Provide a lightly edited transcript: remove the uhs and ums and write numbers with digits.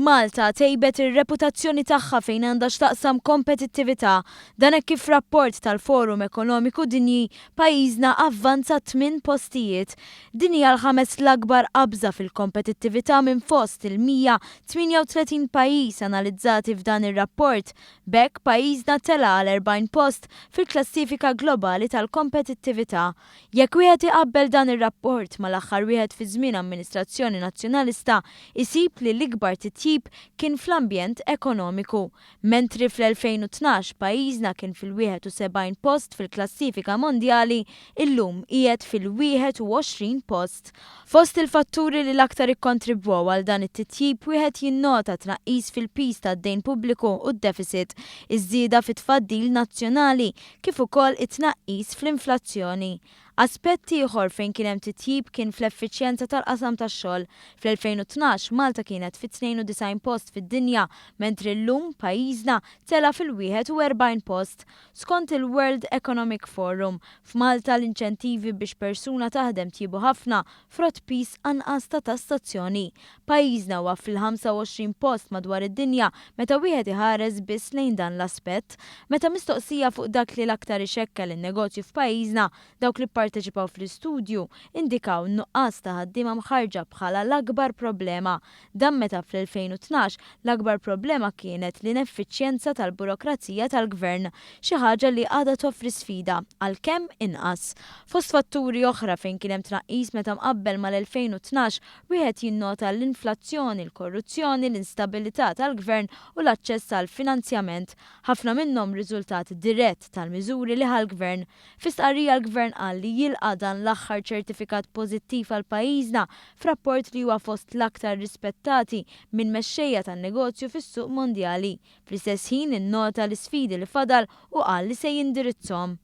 Malta tejbet ir-reputazzjoni tagħha fejn għandha x'taqsam kompetittività. Dan hekk kif rapport tal-Forum Ekonomiku Dinji, pajjiżna avvanza tminn postijiet. Din hija l-ħames l-akbar qabża fil-kompetittività minn fost il-138 pajjiż analizzati f'dan ir-rapport. B'hekk pajjiżna tela' għal 40 post fil-klassifika globali tal-kompetittività. Jekk wieħed iqabbel dan ir-rapport mal-aħħar wieħed fi żmien amministrazzjoni Nazzjonalista, isib li l-ikbar titjib kien fl-ambjent ekonomiku. Mentri fl-2012 pajjiżna kien fil-71 post fil-klassifika mondjali, illum qiegħed fil-21 post. Fost il-fatturi li l-aktar ikkontribwew għal dan it-titjib wieħed jinnota tnaqqis fil-piż tad-dejn pubbliku u d-deficit, iż-żieda fit-tfaddil nazzjonali, kif ukoll it-tnaqqis fl-inflazzjoni. Aspett ieħor fejn kien hemm titjib kien fl-effiċjenza tal-qasam tax-xogħol. Fl-2012 Malta kienet fit-92 post fid-dinja mentri llum pajjiżna tela' fil-41 post. Skont il-World Economic Forum, f'Malta l-inċentivi biex persuna taħdem tjiebu ħafna frott piż anqas ta' tassazzjoni. Pajjiżna huwa fil-25 post madwar id-dinja meta wieħed iħares biss lejn dan l-aspett. Meta mistoqsija fuq dak li l-aktar ixekkel in-negozju f'pajjiżna, dawk li pparteċipaw fl-istudju indikaw n-nuqqas ta' ħaddiema mħarrġa bħala l-akbar problema. Dan meta fl-2012 l-akbar problema kienet l-ineffiċjenza tal-burokrazija tal-Gvern, xi ħaġa li għadha toffri sfida, għalkemm inqas. Fost fatturi oħra fejn kien hemm tnaqqis meta mqabbel mal-2012 wieħed jinnota l-inflazzjoni, l-korruzzjoni, l-instabilità tal-Gvern u l-aċċess għall-finanzjament, ħafna minnhom riżultat dirett tal-miżuri li ħa l-Gvern. Fi stqarrija l-Gvern qal li jilqa' dan l-aħħar ċertifikat pożittiv għal pajjiżna f'rapport li huwa fost l-aktar rispettati minn mexxejja tan-negozju fis-suq mondjali. Fl-istess ħin innota l-isfidi li fadal u qal li se jindirizzhom.